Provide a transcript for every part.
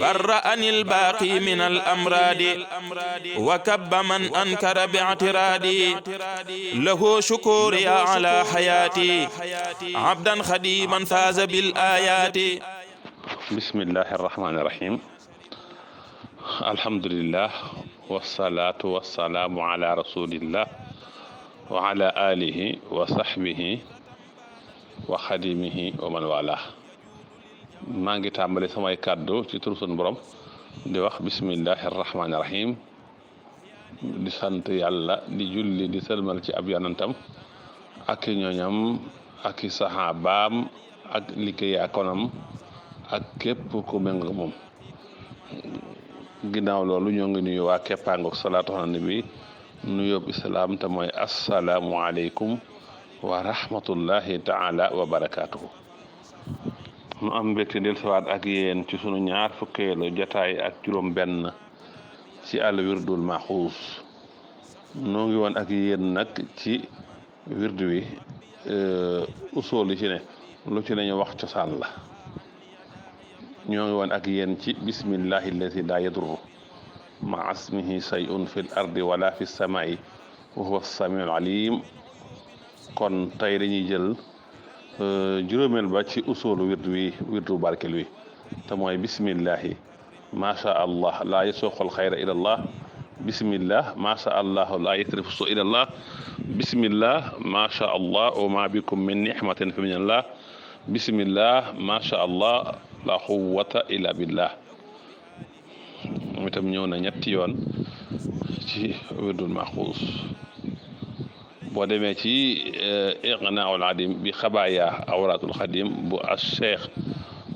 برأني الباقي من الأمراض وكب من أنكر باعترادي له شكوري على حياتي عبدا خديما فاز بالآيات. بسم الله الرحمن الرحيم. الحمد لله والصلاة والسلام على رسول الله وعلى آله وصحبه وخديمه ومن والاه. maa ngi tàmbali samay kàddu ci turu sunu borom di wax bismillahi rahmaani rahim, di sant yàlla di julli di sëlmal ci ab yonantam ak i ñooñam ak i saxaabaam ak liggéey akonam ak képp ku méng moom. ginnaaw loolu ñoo ngi nuyu waa keppaangook salaatu ala nabi nuyób islaam te mooy assalaamu aleykum wa rahmatullahi taala wa barakaatuhu. nu am mbégte del sawaat ak yéen ci sunu ñaar fukkeelu jataay ak juróom benn ci al wirdul maxuus. noo ngi woon ak yéen nag ci wirdu wi usool yi ci ne lu ci lañu wax cosaan la. ñoo ngi woon ak yéen ci bismillahi allazi laa yadurru ma asmihi sayun fi l ardi wala fi samai wa huwa samiul alim. kon tey dañuy jël juróomeel ba ci usoolu wirdu barkel wi te mooy bismillahi macha allah laa yasuuqul xayra ila allah, bismillah macha allah laa yasrifu suu ila allah, bismillah macha allah wa ma bikum min nixmatin fa min allah, bismillah macha allah la quwwata illa billah. moom itam ñëw na ñetti yoon ci wirdul maxuus. boo demee ci iqnaul adim bi xabaaya awraatul xadim bu as cheikh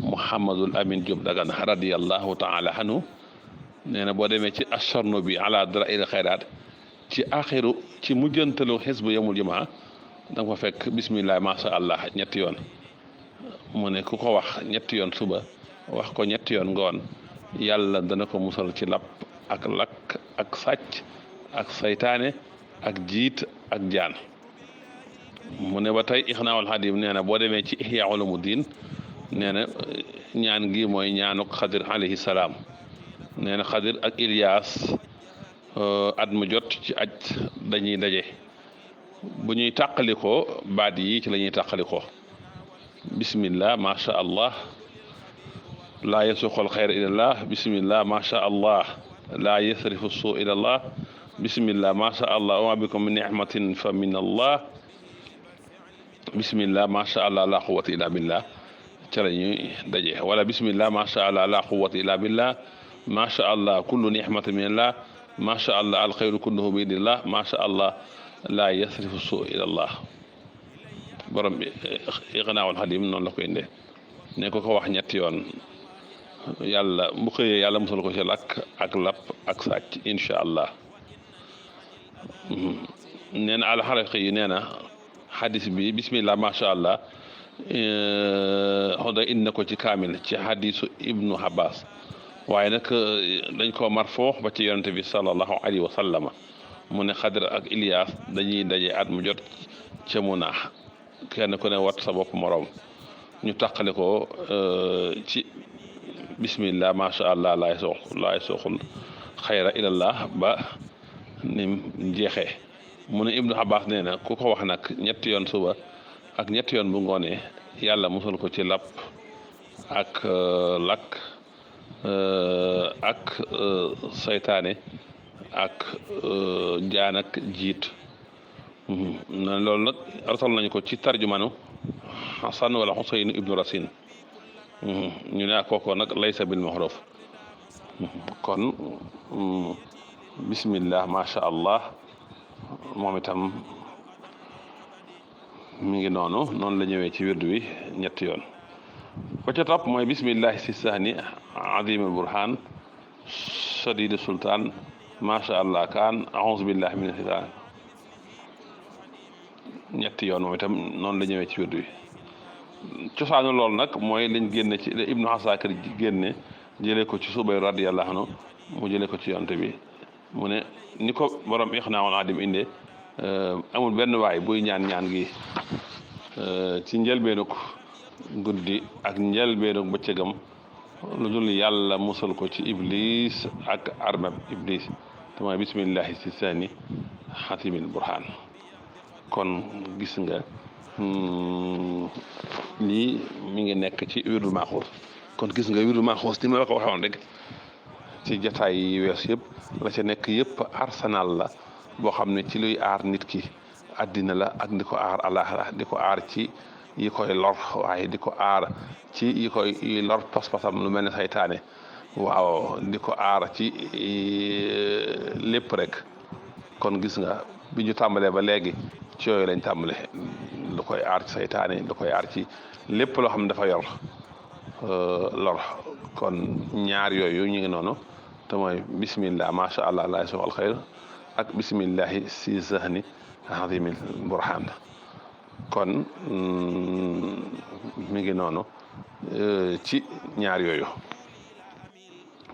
Mouhamadul Amin Diop Dagana radiyallahu taala anhu nee na boo demee ci acharno bi ala dara il xayraat ci axiru ci mujjantalu xisbu yamul jumaa da nga fa fekk bismillah macha allah ñetti yoon. mu ne ku ko wax ñetti yoon suba wax ko ñetti yoon ngoon yàlla dana ko musal ci lapp ak lakk ak sàcc ak saytaane ak jiit ak jaan. mu ne ba tey ixnaawul xadim nee na boo demee ci ihya ulumuddin nee na ñaan gi mooy ñaanuk xadir alayhi salaam. nee na xadir ak Ilias at mu jot ci aj dañuy daje bu ñuy tàqalikoo baat yi ci la ñuy tàqalikoo. bismillah macha allah laa yasuuqul xayra ilallah, bismillah macha allah laa yasrifu suu ilallah, bismillah macha allah wa ma bikum min nicmatin fa min allah, bismillah macha allah la quwwata illa billah ca la ñuy daje. wala bismillah macha allah la quwwata illa billah, macha allah kullu nicmatin min allah, macha allah alxayru kulluhu bi idillah, macha allah laa yasrifu suu ilallah. borom bi iqnaawul xadim noonu la koy indee ne ko wax ñetti yoon yàlla bu xëyee yàlla musal ko ci lakk ak lapp ak sàcc incha allah. nee na alxaraqi yi nee na xadis bi bismillah macha allah xoda indi na ko ci kaamil ci xadisu ibnu Abbas, waaye nag dañ koo marfoox ba ci yonente bi sallallahu alayhi wa sallama. mu ne Xadir ak Ilias dañuy daje at mu jot ca Muna, kenn ku ne wat sa bopp morom ñu tàqale ko ci bismillah macha allah laay sooxul xayra ilallah ba nim jeexee. mu ne ibnu Abbas nee na ku ko wax nag ñetti yoon suba ak ñetti yoon bu ngoonee yàlla musal ko ci lapp ak lakk ak saytaane ak jaan ak jiit. na loolu nag artal nañu ko ci tarjumanu Hasan wala Husayn ibnu Rasin. ñu ne ak kooko nag laysa bil maxruf. kon bismillah macha allah moom itam mi ngi noonu la ñëwee ci wirdu wi ñetti yoon. ba ca topp mooy bismillahi si sahni azimul burhan shadidu sultaan macha allah kaan a'uuzu billahi mina shaytaan ñetti yoon. moom itam noonu la ñëwee ci wirdu wi. cosaanu loolu nag mooy lañ génne ci ibnu Asakir génne jëlee ko ci Subay radiyallahu anhu mu jëlee ko ci yonte bi. mu ne ni ko borom Iqnaa'ul Adim indee amul benn waay buy ñaan gi ci njëlbeenuk guddi ak njëlbeenuk bëccëgam lu dul yàlla musal ko ci iblis ak armab iblis te mooy bismillahi si saani xatimil burhaan. kon gis nga lii mi ngi nekk ci wirdul maaxuus. kon gis nga wirdul maaxuus ni ma la ko waxee woon rek ci jataay yi wees yëpp la ca nekk yëpp arsenal la boo xam ne ci luy aar nit ki àddina la ak di ko aar àllaaxira di ko aar ci yi koy lor waaye di ko aar ci yi koy lor pas-pasam lu mel ne saytaane waaw di ko aar ci lépp rek. kon gis nga bi ñu tàmbalee ba léegi ci yooyu lañ tàmbale lu koy aar ci saytaane lu koy aar ci lépp loo xam ne dafa yor lor. kon ñaar yooyu ñu ngi noonu te mooy bismillah macha allah laa yasuqal xayr ak bismillahi si zahni azimil burhan. kon mi ngi noonu ci ñaar yooyu.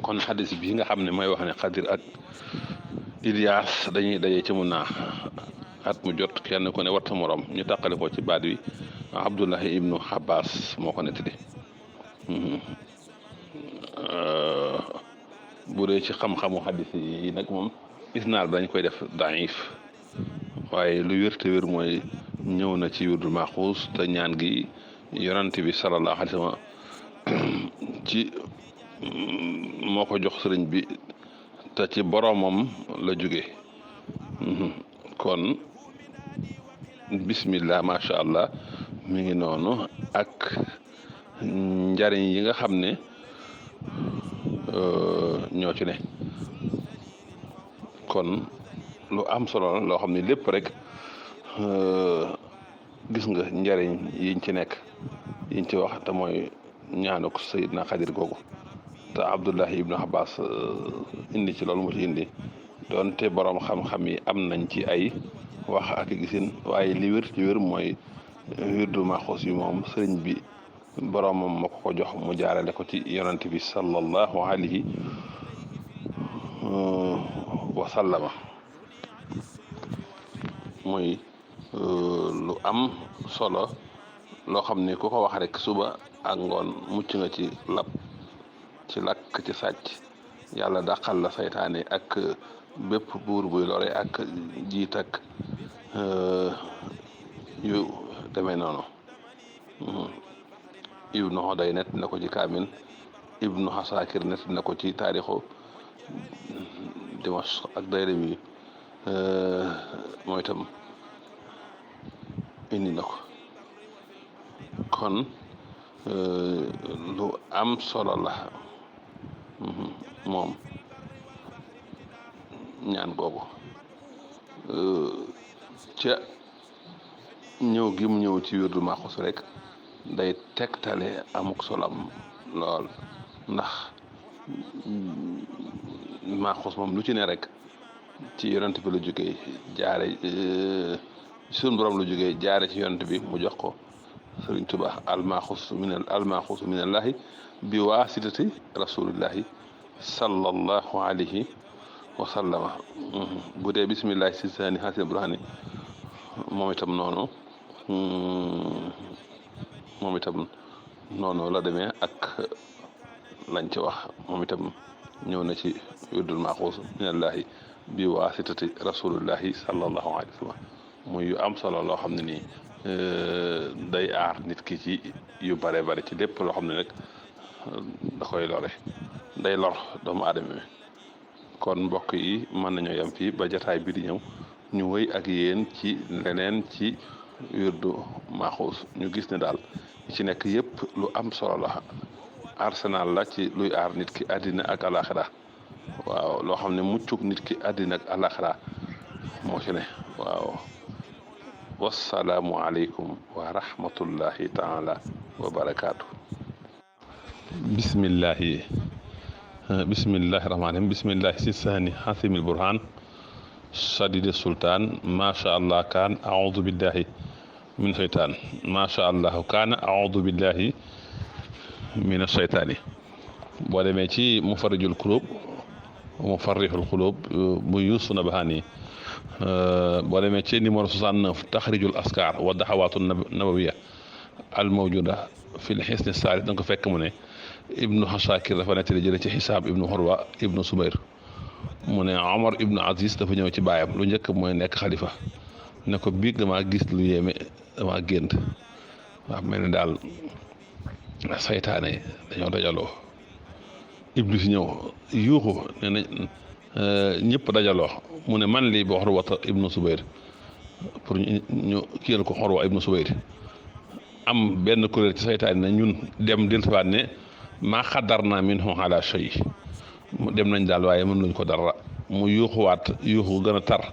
kon xadis bi nga xam ne mooy wax ne Xadir ak Ilias dañuy daje ci mun naa at mu jot kenn ku ne wat sa morom ñu tàqale ko ci baat wi Abdullahi ibnu Abbas moo ko nettali. bu dee ci xam-xamu xadis yi nag moom isnaad dañ koy def daif waaye lu wér te wér mooy ñëw na ci wirdul maaxuus te ñaan gi yonante bi sallallahu alayhi wa sallam ci moo ko jox sëriñ bi te ci boromam la jóge. kon bismillah macha allah mi ngi noonu ak njariñ yi nga xam ne ñoo ci ne. kon lu am solo la loo xam ne lépp rek gis nga njariñ yiñ ci nekk yiñ ci wax te mooy ñaanuk Seydina Xadir googu te Abdullahi ibnu Abbas indi ci loolu mu ci indi doonte borom xam-xam yi am nañ ci ay wax ak gisin waaye li wér ci wér mooy wirdu Maaxuus yi moom sëriñ bi boromam moo ko jox mu jaarale ko ci yonante bi sallallahu alayhi wa sallama. muy lu am solo loo xam ne ku ko wax rek suba ak ngoon mucc nga ci lab ci lakk ci sàcc yàlla dàqal la saytaane ak bépp buur buy lore ak jiit ak yu demee noonu. ibnu Xoday net na ko ci Kaamil ibnu Xasaakir net na ko ci taarixu Dimashq ak Dayrami mooy itam indi na ko. kon lu am solo la moom ñaan googu ca ñëw gi mu ñëw ci wirdu Maaxuus rek day tegtale amuk solam lool ndax Maaxuus moom lu ci ne rek ci yonent bi la jógee jaare suñu borom la jógee jaare ci yonent bi mu jox ko Sëriñ Tuubaa almaaxuusu minallahi bi waasitati rasulillahi sallallahu alayhi wa sallama. bu dee bismillahi si saani xasin burhani moom itam noonu la demee ak lañ ci wax moom itam ñëw na ci wirdul Maaxuus minallahi bi waasitati rasulillahi sallallahu alayhi wa sallam muy yu am solo loo xam ne nii day aar nit ki ci yu bare bare ci lépp loo xam ne rek da koy lore day lor doomu aadama bi. kon mbokk yi mën nañoo yem fii ba jataay bi di ñëw ñu wëy ak yéen ci leneen ci wirdu Maaxuus. ñu gis ne daal ci nekk yëpp lu am solo la arsenal la ci luy aar nit ki àddina ak alaxira waaw loo xam ne muccuk nit ki àddina ak alaxira moo ci ne waaw. wassalaamu aleykum wa rahmatullahi taala wa barakaatu. bismillahi rahmaani rahiim bismillahi si saani xasimil burhaan sadidi sultaan macha allah kaan aoudu billahi min sheytaan macha allah kaana aoudu billahi min asheytaani. boo demee ci mufarrijul quluub mufarrixul quluub bu Yuusuf Nabahaani boo demee ci numéro 69 taxrijul askar wa daxawaatu nabawiya al mawjuda fil xisni saalis da nga ko fekk mu ne ibnu Hasakir dafa nettali jële ci Xisaab ibnu Urwa ibnu Subayr mu ne Omar ibnu Aziz dafa ñëw ci baayam lu njëkk mooy nekk xalifa ne ko biig damaa gis lu yéeme damaa gént waaw mel ni daal saytaane dañoo dajaloo iblis ñëw yuuxu ne na ñëpp dajaloo mu ne man lii ba Urwata ibnu Subayr pour ñu kiyal ko Urwa ibnu Subayr am benn kuréel ci saytaane ne ñun dem dellusiwaat ne maa xadarna minhu ala shay dem nañ daal waaye mën luñ ko dara mu yuuxuwaat yuuxu gën a tar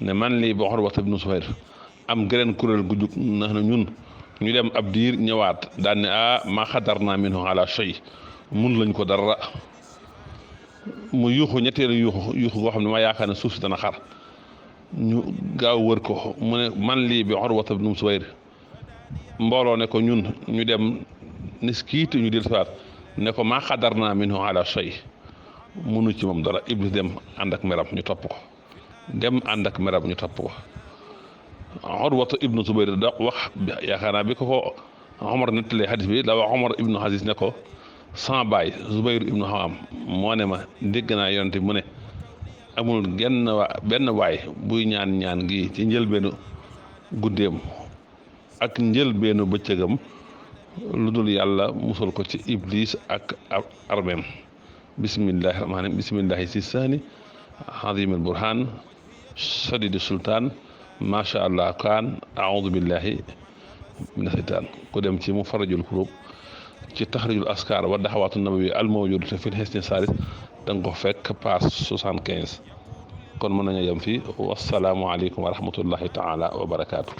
ne man lii ba Urwata ibnu Subayr am geneen kuréel gu jug na ñun ñu dem ab diir ñëwaat daan ne maa xadarna minhu ala shay mun lañ ko dara mu yuuxu ñetteelu yuuxu goo xam ne ma yaakaar ne suuf si dana xar ñu gaaw wër ko mu ne man lii bi Urwata ibnu Subayr mbooloo ne ko ñun ñu dem nis kiit ñu dir saat ne ko maa xadarna minhu ala shay munu ci moom dara iblis dem ànd ak meram ñu topp ko dem ànd ak meram ñu topp ko Urwata ibnu Subayr da wax yaakaar naa bi ko Omar nettalee xadis bi da wax Omar ibnu Aziz ne ko sama baay Zubayr ibnu Xawaam moo ne ma dégg naa yonent mu ne amul benn waay buy ñaan gi ci njëlbeenu guddeem ak njëlbeenu bëccëgam lu dul yàlla musal ko ci iblis ak armeem bismillahi rahmaani bismillahi si saani azim al burhan sadidi sultaan macha allah kaan aoudu billahi mina seytaan ku dem ci mu farajul kurub ci taxrijul askar wa daxawaatu nabawi al mawjud te fil hisni salis da nga ko fekk passe 75 kon mën nañu yem fii wasalaamualeykum wa rahmatullahi taala wa barakaatu.